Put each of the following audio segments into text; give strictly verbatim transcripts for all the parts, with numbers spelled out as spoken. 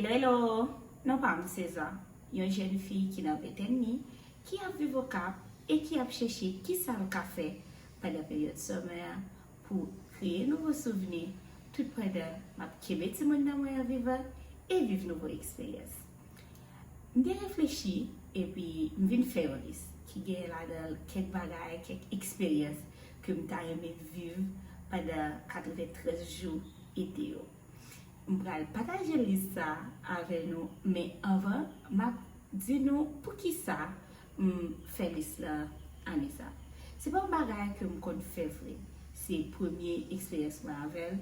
Hello, hello! Non pa m Seza, yon jèn fi ki nan ventèn li, ki ap viv Okap e ki ap chèche kisa l ka fè pandan peryòd summer a pou kreye nouvo souvni, tout pandan m ap kenbe timoun nan mwen an vivan e viv nouvo eksperyans. M te reflechi epi m vin fè yon lis ki gen ladan l kèk bagay, kèk eksperyans ke m ta renmen viv pandan katreventrèz jou ete yo. M pral pataje lis sa avè nou, men anvan, m ap di nou poukisa m fè lis la ane sa. Se pa yon bagay ke m konn fè vre. Se premye eksperyans mwen avè l.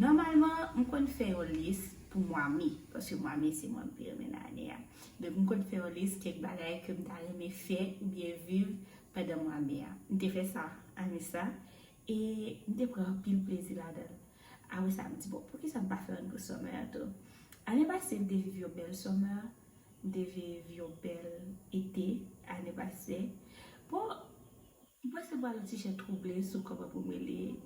Nòmalman, m konn fè yon lis pou mwa me, paske mwa me se mwa m pi renmen nan ane a. Donk, m konn fè yon lis kèk bagay ke m ta renmen fè oubyen viv pandan mwa me a. M te fè sa ane sa, e m te pran anpil plezi ladan l. Apre sa, m di, bon, poukisa m pa fè youn pou summer an tou? Ane pase, m te viv yon bèl summer, m te viv yon bèl ete ane pase. Bon, m panse m pral yon ti jan twouble sou kòman pou m rele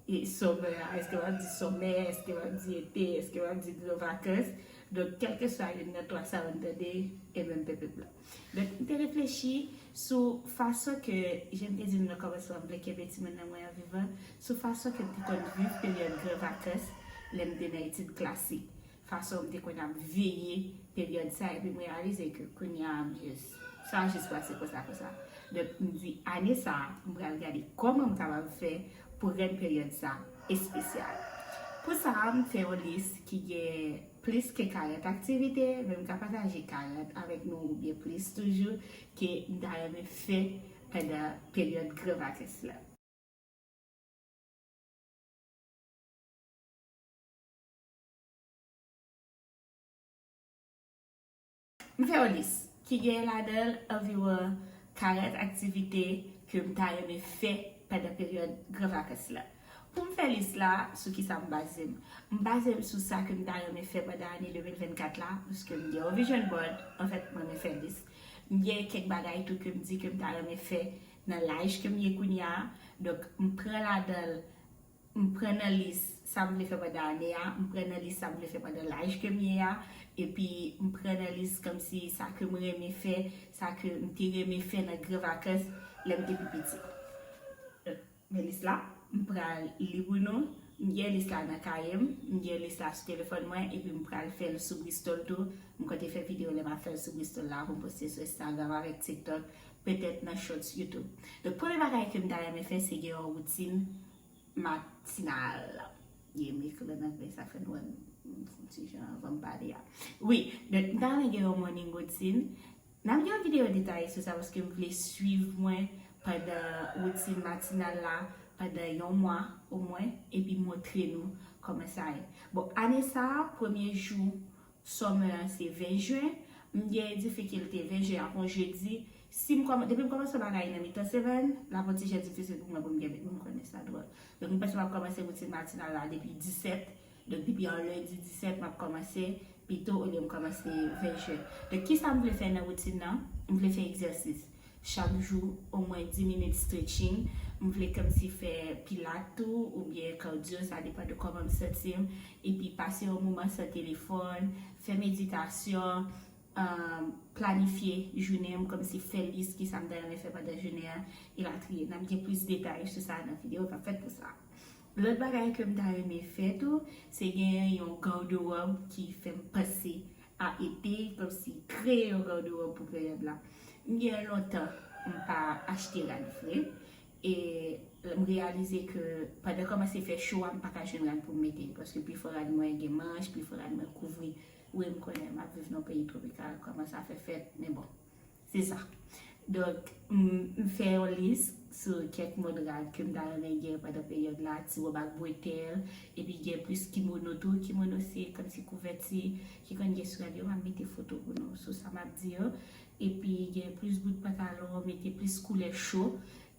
e summer a. Èske m ap di summer, èske m ap di ete, èske m ap di gran vakans? Donk, kèlkeswa youn nan twa sa yo n tande, e menm pèpèp la. Donk, m te reflechi sou fason ke, jan m te di nou nan kòmansman, m vle kenbe timoun nan mwen an vivan, sou fason ke m te konn viv peryòd gran vakans lè m te nan etid klasik. Fason m te konn ap veye peryòd sa, epi m reyalize ke kounye a m jis, sa jis pase konsa, konsa. Donk, m di, ane sa, m pral gade kòman m kapab fè pou rann peryòd sa espesyal. Pou sa, m fè yon lis ki gen plis ke karant aktivite, men m ka pataje karant avèk nou oubyen plis toujou ke m ta renmen fè pandan peryòd gran vakans la. M fè yon lis ki gen ladan l anviwon karant aktivite ke m ta renmen fè pandan peryòd gran vakans la. Pou m fè lis la, sou kisa m baze m? M baze m sou sa ke m ta renmen fè pandan ane de mil vennkat la, paske m gen yon vision board, anfèt, m renmen fè lis. M gen kèk bagay tou ke m di ke m ta renmen fè nan laj ke m ye kounye a. Donk, m pran ladan l, m pran nan lis sa m vle fè pandan ane a, m pran nan lis sa m vle fè pandan laj ke m ye a, epi m pran nan lis kòmsi sa ke m renmen fè, sa ke m te renmen fè nan gran vakans lè m te pi piti. Men lis la, m pral li pou nou. M gen lis la nan kaye m, m gen lis la sou telefòn mwen, epi m pral fè l sou Bristol tou. M konte fè videyo lè m ap fè l sou Bristol la pou m poste sou Instagram avèk TikTok, petèt nan Shorts YouTube. Donk, premye bagay ke m ta renmen fè, se gen yon woutin matinal. Ye, m ekri l an anglè, sa fè nou wè m, m fè yon ti jan anvan m pale a. Wi, donk, m ta renmen gen yon morning routine. N ap gen yon videyo detaye sou sa paske m vle swiv mwen pandan woutin matinal la pandan yon mwa omwen, epi montre nou kòman sa ye. Bon, ane sa a, premye jou summer an se ven jen. M gen difikilte, ven jen ap yon jedi. Si m kòman-, depi m kòmanse yon bagay nan mitan semèn, l ap yon ti jan difisil pou mwen pou m gen, m konnen sa dwòl. Donk, m panse m ap kòmanse woutin matinal la depi disèt. Donk, depi yon lendi disèt, m ap kòmanse pito olye m kòmanse ven jen. Donk, kisa m vle fè nan woutin nan? M vle fè egzèsis. Chak jou, omwen dis minit stretching. M vle kòmsi fè pilat tou, oubyen cardio, sa depann de kòman m santi m. Epi pase yon moman san telefòn, fè meditasyon, um, planifye jounen m, kòmsi fè lis kisa m ta renmen fè pandan jounen an, elatriye. N ap gen plis detay sou sa nan videyo k ap fèt pou sa. Lòt bagay ke m ta renmen fè tou, se gen yon gardewòb ki fè m panse a ete, kòmsi kreye yon gardewòb pou peryòd la. M gen lontan m pa achte rad vre, e m reyalize ke pandan kòmanse fè cho a, m pa ka jwenn rad pou m mete, paske pifò rad mwen gen manch, pifò rad mwen kouvri. Wi, m konnen m ap viv nan yon peyi twopikal, kòmanse a fè fèt, men bon. Se sa. Donk, m, m fè yon lis sou kèk mòd rad ke m ta renmen gen pandan peryòd la, ti wòb ak bretèl, epi gen plis kimono tou. Kimono se kòmsi kouvèti ki konn gen sou rad yo, m ap mete foto pou nou sou sa m ap di yo. Epi gen plis bout pantalon, mete plis koulè cho.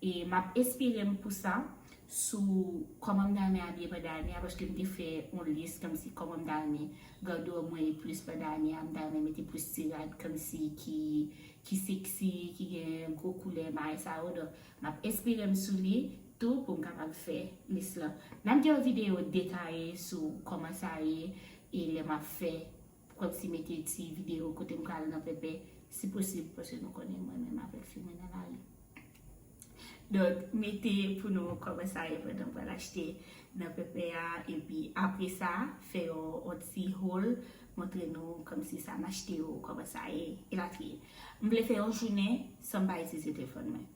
E m ap enspire m pou sa sou kòman m ta renmen abiye pandan ane a, paske m te fè yon lis kòmsi kòman m ta renmen gardewòb mwen ye plis pandan ane a, m ta renmen mete plis ti rad kòmsi ki, ki seksi, ki gen gwo koulè, bagay sa yo. Donk, m ap enspire m sou li tou pou m kapab fè lis lan. N ap gen yon videyo detaye sou kòman sa ye e lè m ap fè kòmsi mete ti videyo kote m pral nan pèpè, si posib, paske nou konnen mwen menm avèk fi mwen nan lari. Donk, mete pou nou kòman sa ye pandan m pral achte nan pèpè a, epi apre sa, fè yon, yon ti haul, montre nou kòmsi sa m achte yo, kòman sa ye, elatriye. M vle fè yon jounen san m pa itilize telefòn mwen.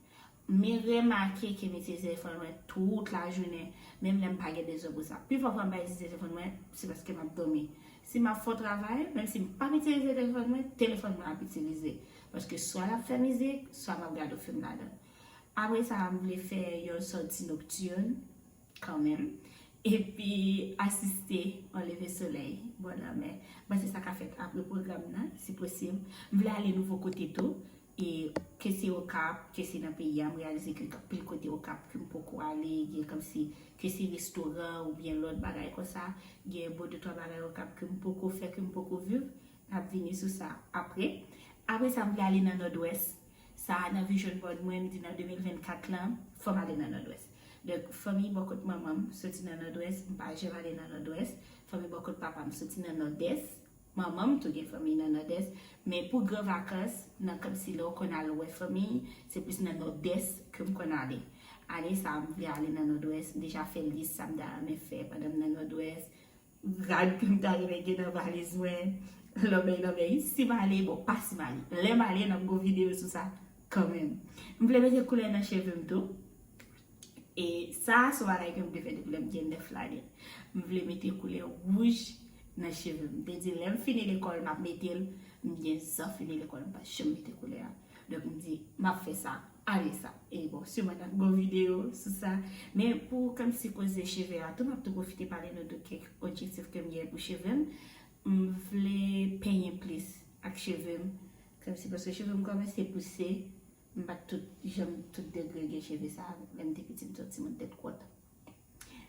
M remake ke m itilize telefòn mwen tout lajounen, menm lè m pa gen bezwen pou sa. Pifò fwa m pa itilize telefòn mwen, se paske m ap dòmi. Si m ap fè yon travay, menm si m p ap itilize telefòn mwen, telefòn mwen ap itilize. Paske swa l ap fè mizik, swa m ap gade yon fim ladan. Apre sa, m vle fè yon sòti nocturne kanmenm. Epi asiste yon leve solèy bò lanmè. M panse sa ka fèt apre pwogram nan, si posib. M vle ale nouvo kote tou. E ke se Okap, ke se nan peyi a, m reyalize ke gen anpil kote Okap ke m poko ale, gen kòmsi ke se restoran oubyen lòt bagay konsa, gen bon de twa bagay Okap ke m poko fè, ke m poko viv. N ap vini sou sa apre. Apre sa, m vle ale nan Nòdwès. Sa a nan vision board mwen, m di nan de mil vennkat lan, fò m ale nan Nòdwès. Donk, fanmi bò kot manman m soti nan Nòdwès, m pa janm ale nan Nòdwès. Fanmi bò kot papa m soti nan Nòdès. Manman m tou gen fanmi nan Nòdès. Men pou gran vakans, nan kòmsi lè w konn al wè fanmi, se plis nan Nòdès ke m konn ale. Ane sa a, m vle ale nan Nòdwès. M deja fè lis sa m ta renmen fè pandan m nan Nòdwès. Rad ke m ta renmen gen nan valiz mwen. Lanmèy, lanmèy. Si m ale, bon, pa si m ale. Lè m ale, n ap gon videyo sou sa kanmenm. M vle mete koulè nan cheve m tou. E sa, se yon bagay ke m te fè depi lè m gen nèf lane. M vle mete koulè wouj nan cheve m. M te di, lè m fini lekòl, m ap mete l. M gen zan fini lekòl, m pa janm mete koulè a. Donk, m di, m ap fè sa, ale sa. E bon, siman n ap gon videyo sou sa. Men pou kòmsi koze cheve a tou, m ap tou pwofite pale nou de kèk objektif ke m gen pou cheve m. M vle penyen plis ak cheve m. Kòmsi paske cheve m kòmanse pouse, m pa t tout janm tout degre gen cheve sa. Lè m te piti, m te yon timoun tèt kwòt.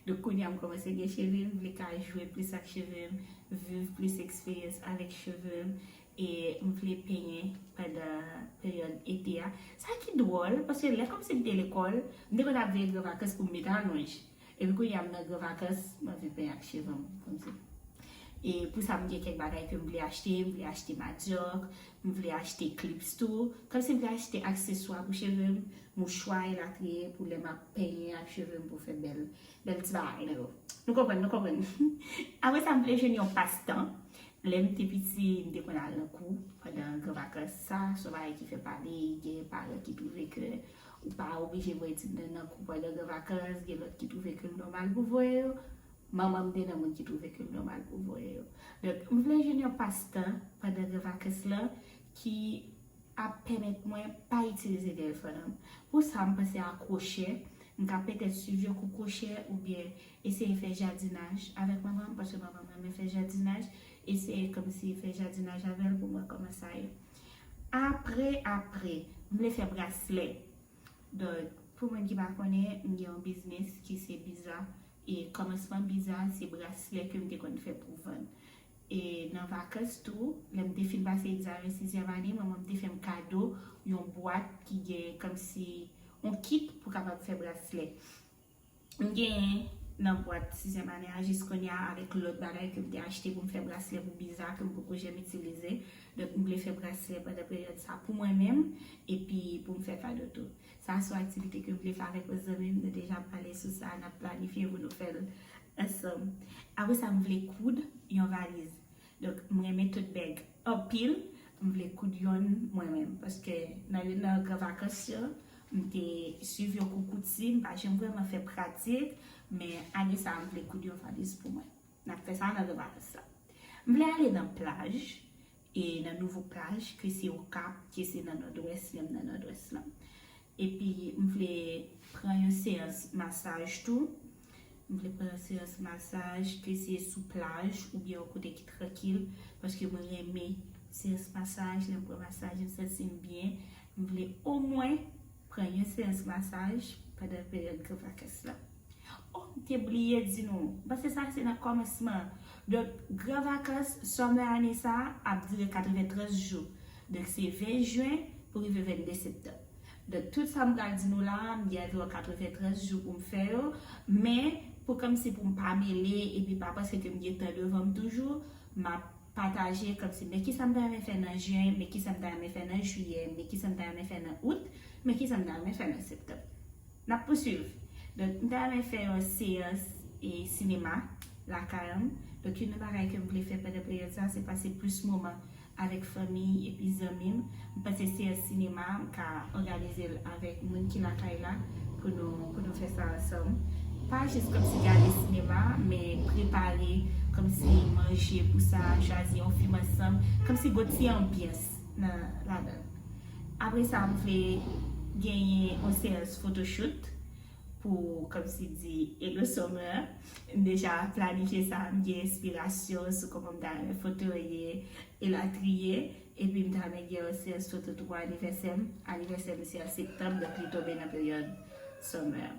Donk, kounye a m kòmanse gen cheve, m vle ka jwe plis ak cheve m, viv plis eksperyans avèk cheve m, e m vle penyen pandan peryòd ete a. Sa ki dwòl, paske lè kòmsi m te lekòl, m te konn ap veye gran vakans pou m met alonj. Epi kounye a m nan gran vakans, m anvi penyen ak cheve m, kòmsi. E pou sa, m gen kèk bagay ke m vle achte, m vle achte madyòk, m vle achte clips tou, kòmsi m vle achte akseswa pou cheve m, mouchwa elatriye pou lè m ap penyen ak cheve m pou fè bèl, bèl ti bagay nan yo. Nou konprann, nou konprann. Apre sa, m vle jwenn yon pastan. Lè m te piti, m te konn al nan kou pandan gran vakans. Sa, se yon bagay ki fè pale, gen paran ki twouve ke ou pa oblije voye timoun nan nan kou pandan gran vakans, gen lòt ki twouve ke l nòmal pou voye yo. Manman m te nan moun ki twouve ke l nòmal pou voye yo. Donk, m vle jwenn yon pastan pandan gran vakans lan ki ap pèmèt mwen pa itilize telefòn an. Pou sa, m panse a kwochè. M ka petèt swiv yon kou kwochè oubyen eseye fè jadinaj avèk manman m, paske manman m renmen fè jadinaj. Eseye kòmsi fè jadinaj avè l pou m wè kòman sa ye. Apre, apre, m vle fè braslè. Donk, pou moun ki pa konnen, m gen yon biznis ki se Biza. E kòmansman Biza, se braslè ke m te konn fè pou vann. E nan vakans tou, lè m te fin pase egzamen sizyèm ane, manman m te fè m kado yon bwat ki gen kòmsi yon kit pou kapab fè braslè. M genyen nan bwat sizyèm ane a jis kounye a avèk lòt bagay ke m te achte pou m fè braslè pou Biza ke m poko janm itilize. Donk, m vle fè braslè pandan peryòd sa pou mwen menm, epi pou m fè kado tou. Sa se yon aktivite ke m vle fè avèk yon zanmi m, nou deja pale sou sa, n ap planifye pou nou fè l ansanm. Apre sa, m vle koud yon valiz. Donk, m renmen tote bag anpil, m vle koud yonn mwen menm. Paske nan youn nan gran vakans yo, m te swiv yon kou kouti, m pa janm vrèman fè pratik, men ane sa a, m vle koud yon valiz pou mwen. N ap fè sa nan gran vakans la. M vle ale nan plaj, e nan nouvo plaj, ke se Okap, ke se nan Nòdwès, menm nan Nòdwès lan. Epi, m vle pran yon seyans masaj tou. M vle pran yon seyans masaj, ke se sou plaj oubyen yon kote ki trankil, paske mwen renmen seyans masaj, lè m pran masaj, m santi m byen. M vle omwen pran yon seyans masaj pandan peryòd gran vakans lan. Oh, m te bliye di nou. M panse sa se nan kòmansman. Donk, gran vakans, summer ane sa a ap dire katreventrèz jou. Donk, se ven jen pou rive vennde septanm. Donk, tout sa m pral di nou la a, m gen anviwon katreventrèz jou pou m fè yo. Men, pou kòmsi pou m pa mele epi pa panse ke m gen tan devan m toujou, m ap pataje kòmsi men kisa m ta renmen fè nan jen, men kisa m ta renmen fè nan jiyè, men kisa m ta renmen fè nan out, men kisa m ta renmen fè nan septanm. N ap pouswiv. Donk, m ta renmen fè yon seyans e sinema lakay an. Donk, youn nan bagay ke m vle fè pandan peryòd sa, se pase plis moman avèk fanmi epi zanmi m. M panse seyans sinema, m ka òganize l avèk moun ki lakay la pou nou, pou nou fè sa ansanm. Pa jis kòmsi gade sinema, men prepare kòmsi manje pou sa, chwazi yon fim ansanm, kòmsi gon ti anbyans nan ladan l. Apre sa, m vle genyen yon seyans photoshoot pou kòmsi di hello summer. M deja planifye sa, m gen enspirasyon sou kòman m ta renmen foto yo ye, elatriye. Epi m ta renmen gen yon seyans foto tou pou anivèsè m. Anivèsè m se an septanm, donk li tonbe nan peryòd summer.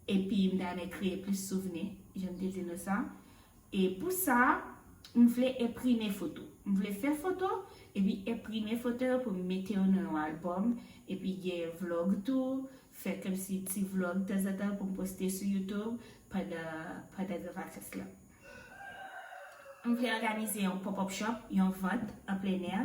Epi m ta renmen kreye plis souvni, jan m te di nou sa. E pou sa, m vle enprime foto. M vle fè foto, epi enprime foto yo pou m mete yo nan yon albòm, epi gen vlog tou, fè kòmsi ti vlog tanzantan pou m poste sou YouTube pandan, pandan gran vakans lan. M vle òganize yon pop-up shop, yon vant an plenè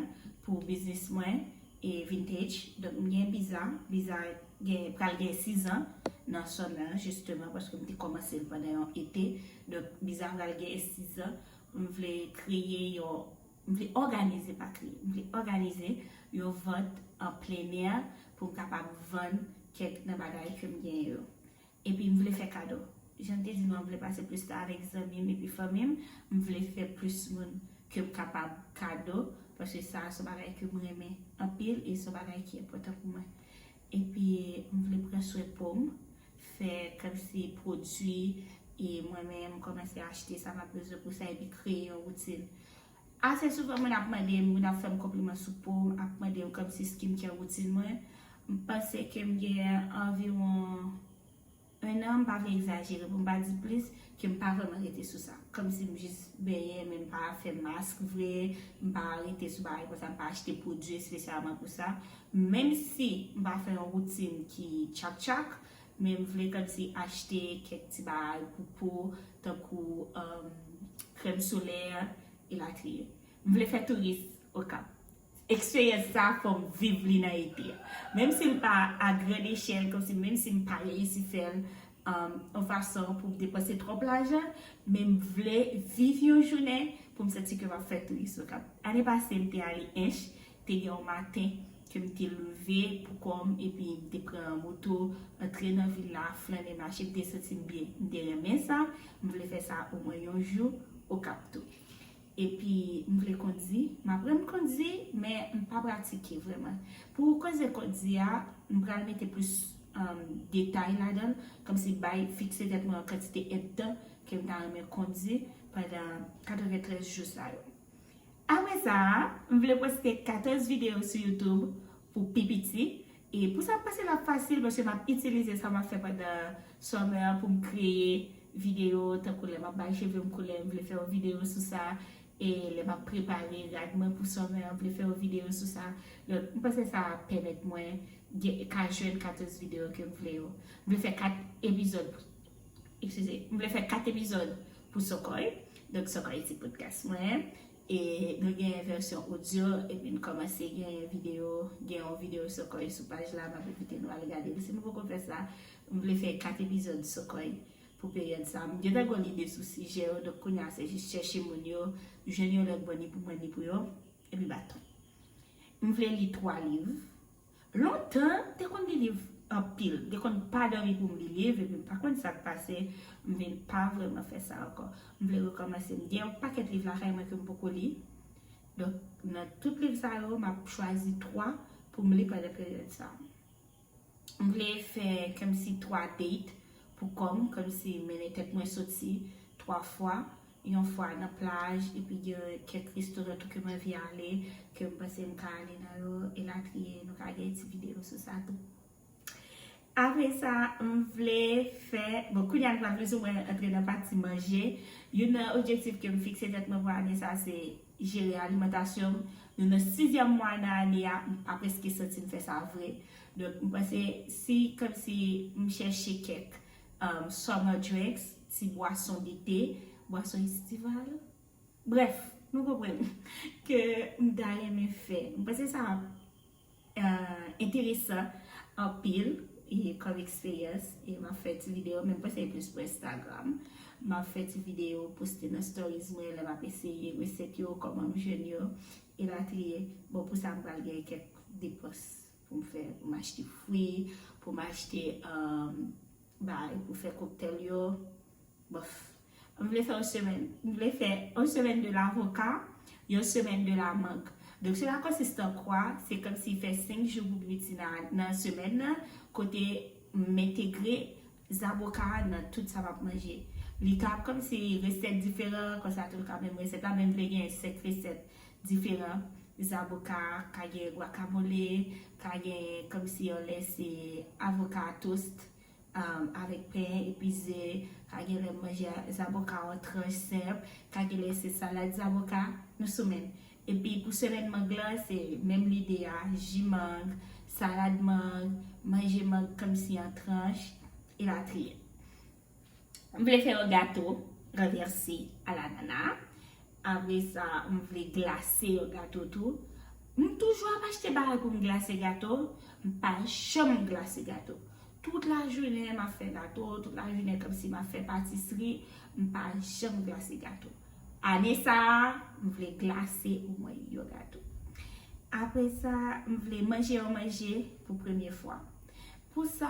pou biznis mwen e vintage. Donk, m gen Biza. Biza gen, pral gen sizan nan summer, jisteman, paske m te kòmanse l pandan yon ete. Donk, Biza pral gen sizan. M vle kreye yon, m vle òganize, pa kreye, m vle òganize yon vant an plenè pou m kapab vann kèk nan bagay ke m genyen yo. Epi m vle fè kado. Jan m te di nou, m vle pase plis tan avèk zanmi m epi fanmi m. M vle fè plis moun ke m kapab kado, paske sa se yon bagay ke m renmen anpil e se yon bagay ki enpòtan pou mwen. Epi m vle pran swen po m, fè kòmsi pwodui e mwen menm kòmanse achte sa m ap bezwen pou sa epi kreye yon woutin. Ase souvan moun ap mande m, moun ap fè m konpliman sou po m, ap mande m kòmsi skincare woutin mwen. M panse ke m gen anviwon en an, m pa vle egzajere pou m pa di plis, ke m pa vrèman rete sou sa. Kòmsi m jis benyen, men m pa fè mask vre, m pa rete sou bagay konsa, m pa achte pwodui espesyalman pou sa. Menm si m pa fè yon woutin ki tchak tchak, men m vle kòmsi achte kèk ti bagay pou po, tankou, um, krèm solè, elatriye. M vle fè touris Okap. Eksperyans sa, fò m viv li nan ete a. Menm si l pa a grann echèl, kòmsi menm si m pa reyisi fè l, um, yon fason pou m depanse twòp lajan, men m vle viv yon jounen pou m santi ke m ap fè touris Okap. Ane pase, m te ale Ench, te gen yon maten ke m te leve pou kò m, epi m te pran moto, antre nan vil la, flannen, mache, m te santi m byen. M te renmen sa, m vle fè sa omwen yon jou Okap tou. Epi m vle kondi, m aprann kondi, men m pa pratike vrèman. Pou koze kondi a, m pral mete plis, um, detay ladan l, kòmsi bay, fikse tèt mwen yon kantite èdtan ke m ta renmen kondi pandan katreventrèz jou sa yo. Apre sa, m vle poste katòz videyo sou YouTube pou pi piti. E pou sa, m panse l ap fasil, paske m ap itilize sa m ap fè pandan summer pou m kreye videyo, tankou lè m ap bay cheve m koulè, m vle fè yon videyo sou sa. E lè m ap prepare rad mwen pou summer, m vle fè yon videyo sou sa. Donk, m panse sa ap pèmèt mwen gen, ka jwenn katòz videyo ke m vle yo. M vle fè kat epizòd, eskize, m vle fè kat epizòd pou Sokòy. Donk, Sokòy se podcast mwen. E nou gen vèsyon odyo, epi n kòmanse gen videyo, gen yon videyo Sokòy sou paj la, m ap envite nou al gade l. Si nou poko fè sa, m vle fè kat epizòd Sokòy pou peryòd sa. M gentan gen lide sou sijè yo, donk kounye a se jis chèche moun yo, jwenn yon lòt bò ni pou mwen ni pou yo, epi baton. M vle li twa liv. Lontan, te konn li liv anpil. Te konn pa dòmi pou m li liv, epi m pa konn sa k pase, m vin pa vrèman fè sa ankò. M vle rekòmanse. M gen yon pakèt liv lakay mwen ke m poko li. Donk, nan tout liv sa yo, m ap chwazi twa pou m li pandan peryòd sa. M vle fè kòmsi twa date pou kò m, kòmsi mennen tèt mwen soti twa fwa, yon fwa nan plaj, epi gen kèk restoran tou ke m anvi ale, ke m panse m ka ale nan yo, elatriye. Nou ka gen ti videyo sou sa tou. Apre sa, m vle fè, bon, kounye a nou pral plis ou mwen antre nan pati manje. Youn nan objektif ke m fikse tèt mwen pou ane sa, se jere alimantasyon m. Nou nan sizyèm mwa nan ane a, m pa prèske santi m fè sa vre. Donk, m panse si, kòmsi m chèche kèk, um, summer drinks, ti bwason dete, bwason estival. Brèf, Nou konprann ke m ta renmen fè. M panse sa ap uh, enteresan anpil e kòm eksperyans. E m ap fè ti videyo, men m panse e plis pou Instagram. M ap fè ti videyo, poste nan stories mwen, lè m ap eseye resèt yo, kòman m jwenn yo, elatriye. Bon, pou sa, m pral gen kèk depans pou m fè, pou m achte fwi, pou m achte um, bagay pou fè koktèl yo. Bof. M vle fè yon semèn. M vle fè yon semèn de lavoka, yon semèn de lamang. Donk, cela consiste en quoi? Se kòmsi fè senk jou pou bibiti nan, nan semèn nan, kote m entegre zaboka nan tout sa m ap manje. Li ka kòmsi resèt diferan, konsa tou l ka menm resèt la, men m vle gen senk resèt diferan. Zaboka, ka gen guacamole, ka gen kòmsi yon lè se avoka toast, um, avèk pen, epi ze, ka gen lè m manje zaboka an tranch senp, ka gen lè se salad zaboka, nou sou menm. Epi pou semèn mang lan, se menm lide a, ji mang, salad mang, manje mang kòmsi an tranch, elatriye. M vle fè yon gato ranvèse alanana. Apre sa, m vle glase yon gato tou. M toujou ap achte bagay pou m glase gato. M pa janm glase gato. Tout lajounen, m ap fè gato. Tout lajounen, kòmsi m ap fè patisri. M pa janm glase gato. Ane sa a, m vle glase omwen yon gato. Apre sa, m vle manje yon manje pou premye fwa. Pou sa,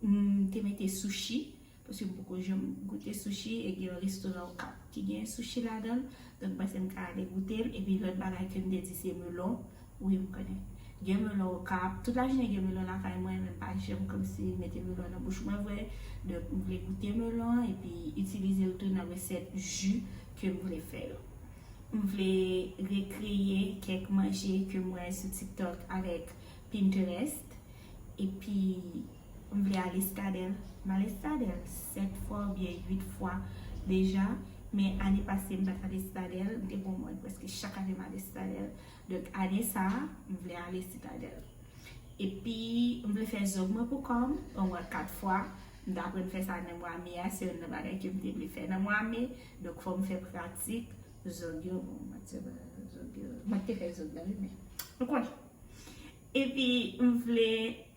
m te mete sushi. Paske m poko janm goute sushi e gen yon restoran Okap ki gen sushi ladan l. Donk, m panse m ka ale goute l. Epi lòt bagay ke m te di se melon. Wi, m konnen. Gen melon Okap. Tout lajounen gen melon lakay mwen, men m pa janm kòmsi mete melon nan bouch mwen vre. Donk, m vle goute melon epi itilize l tou nan resèt ji ke m vle fè yo. M vle rekreye kèk manje ke m wè sou TikTok avèk Pinterest. Epi, m vle ale Sitadèl. M ale Sitadèl sèt fwa oubyen uit fwa deja. Men ane pase, m pa t ale Sitadèl. M te gen yon mòd prèske chak ane m ale Sitadèl. Donk, ane sa a, m vle ale Sitadèl. Epi, m vle fè zong mwen pou kò m, omwen kat fwa. M t aprann fè sa nan mwa me a, se youn nan bagay ke m te vle fè nan mwa me. Donk, fò m fè pratik. Zong yo, bon, m ap di w, zong yo, mwen te fè zong nan, wi, men nou konnen. Epi, m vle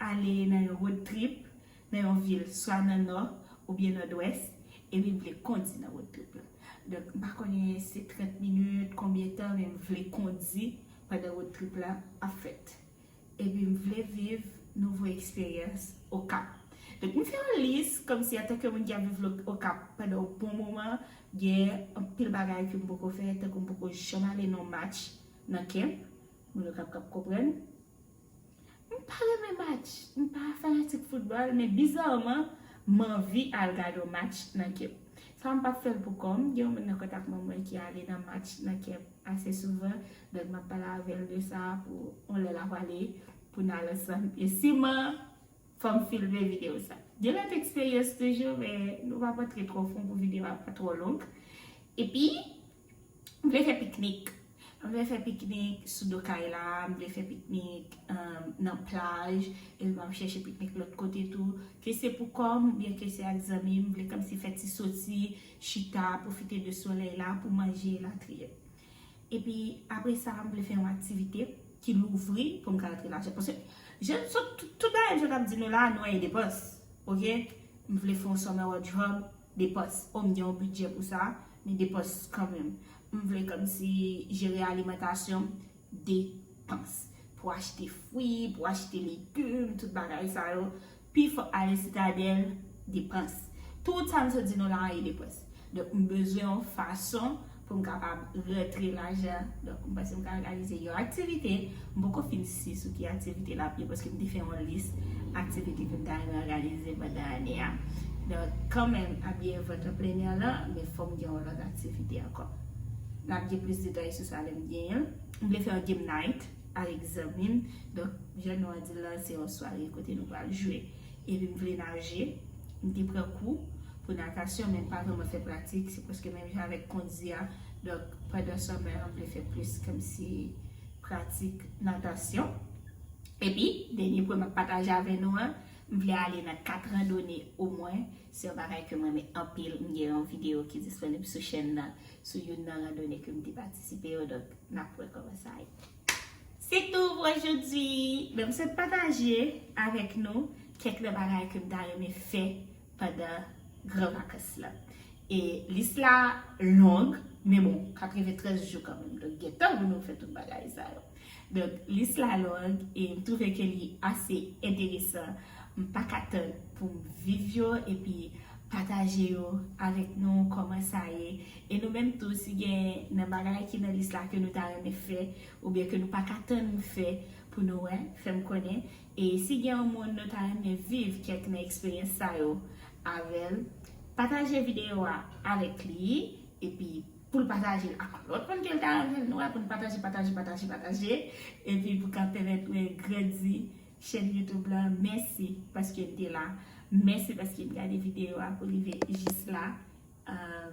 ale nan yon road trip, nan yon vil, swa nan Nò oubyen Nòdwès, epi m vle kondi nan road trip la. Donk, m pa konnen se trant minit, konbyen tan, men m vle kondi pandan road trip la ap fèt. Epi m vle viv nouvo eksperyans Okap. Donk, m fè yon lis, kòmsi antanke moun ki ap viv lo-, Okap pandan yon bon moman, gen anpil bagay ke m poko fè, tankou m poko janm ale nan yon match nan camp. Moun Okap k ap konprann. M pa renmen match, m pa fanatik foutbòl, men bizarman, m anvi al gade yon match nan camp. Sa m p ap fè l pou kò m, gen yon moun nan kontak mwen, mwen ki ale nan match nan camp ase souvan, donk m ap pale avè l de sa pou yon lè l ap ale, pou n al ansanm. E siman, fò m filme videyo sa. Gen lòt eksperyans toujou, men nou p ap antre twò fon pou videyo a pa twò long. Epi, m vle fè piknik. M vle fè piknik sou do kay la, m vle fè piknik, um, nan plaj, epi m ap chèche piknik lòt kote tou. Ke se pou kò m, oubyen ke se ak zanmi m, m vle kòmsi fè ti soti, chita, pwofite de solèy la pou manje, elatriye. Epi, apre sa, m vle fè yon aktivite ki louvri pou m ka rantre lajan. Paske, jan, sou tout, tout bagay jan m t ap di nou la, nou wè e depans. Oke? M vle fè yon summer wardrobe, depans. O, m gen yon bidjè pou sa, men depans kanmenm. M vle kòmsi jere alimantasyon m, depans. Pou achte fwi, pou achte legim, tout bagay sa yo. Pi fò ale Sitadèl, depans. Tout sa m sot di nou la a, e depans. Donk, m bezwen yon fason pou m kapab rantre lajan. Donk, m panse m ka òganize yon aktivite. M poko fin si sou ki aktivite l ap ye, paske m te fè yon lis aktivite ke m ta renmen òganize pandan ane a. Donk, kanmenm, ap gen vant an plen nè lan, men fò m gen yon lòt aktivite ankò. N ap gen plis detay sou sa lè m genyen l. M vle fè yon game night avèk zanmi m. Donk, jan nou an di l lan, se yon sware kote nou pral jwe. Epi m vle naje. M te pran kou pou natasyon, men m pa vrèman fè pratik. Se prèske menm jan avèk kondi a. Donk, pandan summer an, m vle fè plis kòmsi pratik natasyon. Epi, dènye pwen m ap pataje avè nou an, M vle ale nan kat randone omwen. Se yon bagay ke m renmen anpil. M gen yon videyo ki disponib sou chèn nan, sou youn nan randone ke m te patisipe yo. Donk, n ap wè kòman sa ye. Se tou pou ojodi. Men m sot pataje avèk nou kèk nan bagay ke m ta renmen fè pandan gran vakans la. E lis la long, men bon, katreventrèz jou kanmenm. Donk, gen tan pou nou fè tout bagay sa yo. Donk, lis la long, e m twouve ke li ase enteresan. M pa ka tann pou m viv yo, epi pataje yo avèk nou, kòman sa ye. E nou menm tou, si gen nan bagay ki nan lis la ke nou ta renmen fè, oubyen ke nou pa ka tann fè pou nou wè, fè m konnen. E si gen yon moun nou ta renmen viv kèk nan eksperyans sa yo avè l, pataje videyo a avèk li, epi pou l pataje l ak lòt moun ke l ta renmen l, nou wè, pou n pataje, pataje, pataje, pataje, epi pou ka pèmèt mwen grandi chèn YouTube la. Mèsi paske n te la. Mèsi paske n gade videyo a pou rive jis la. Euh,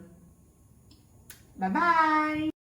bye bye!